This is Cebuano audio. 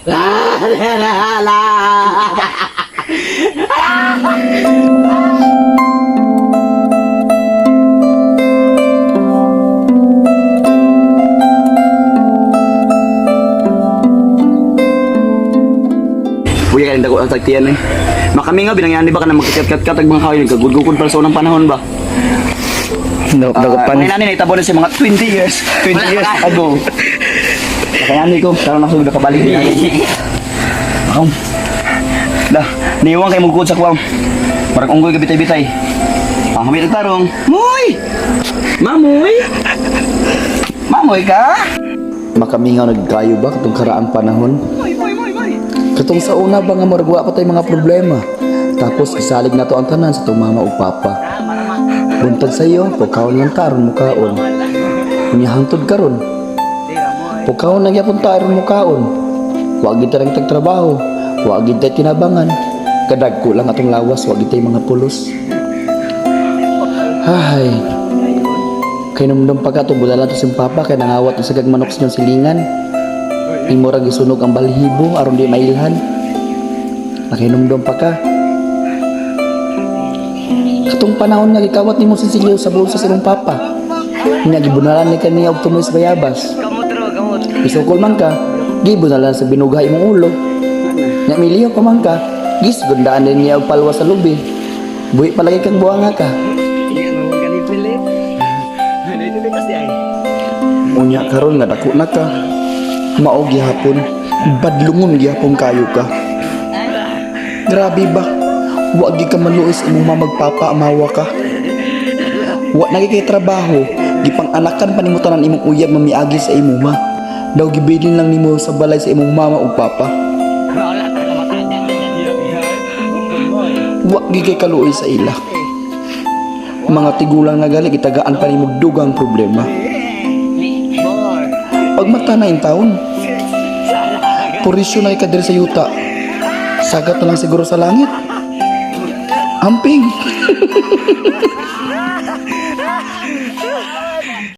La la la. Buya kayo dako ang tagtiyan eh. Makami nga binangyan di ba ka na magkat-kat-kat ag mga kahoy nagkagudgukod para sa unang panahon ba? No, Ah, mga inani na itabo na siya mga 20 years, 20 years ago. Nakayani ko, karon ako nakabalik niya. Ako. Dah, niwang kay mugkod sa kuwang. Parang unggoy ka bitay-bitay. Ang hamit ang tarong. Moy! Mamoy! Mamoy ka? Makamingaw nagkayo ba katong karaang panahon? Moy, moy, moy, moy. Katong sa una ba nga murag wa pa tay mga problema. Tapos isalig na to ang tanan sa itong mama ug papa. Buntag sa iyo, pugkaon lang taron mukaon. Unya hangtod karon. Pugkaon lang gyapon taron mukaon. Wa gid ta nang tagtrabaho, wa gid tay tinabangan. Kadagko lang atong lawas, wa gid tay mga pulos. Hay. Kay numdum pa ka itong budala to siyang papa kay nangawat sa gagmanok sa inyong silingan. Imo ra gisunog ang balhibo aron di mailhan. Nakinomdom pa ka. Katong panahon nga gikawat nimo si Silio sa bulsa sa imong papa. Nya gibunalan ni kaniya og tumoy sa bayabas. Isukol man ka, gibunalan sa binuga imong ulo. Nya miliyo pa man ka, gisgundaan din niya og palwa sa lubi. Buhi palagi kang buwanga ka. Unya karon nga dako na ka. Mao gihapon, badlungon gihapon kayo ka. Grabe ba? Wa gi ka maluoy sa imong mamagpapa amawa ka. Wa na kay trabaho, gipang-anakan pa nimo tanan imong uyab mamiagi sa imuha. Daw gibilin lang nimo sa balay sa imong mama ug papa. Wa gi kay kaluoy sa ila. Mga tigulang na gali gitagaan pa nimo dugang problema. Pagmata na in taon, purisyo na ka diri sa yuta. Sagat na lang siguro sa langit. Amping.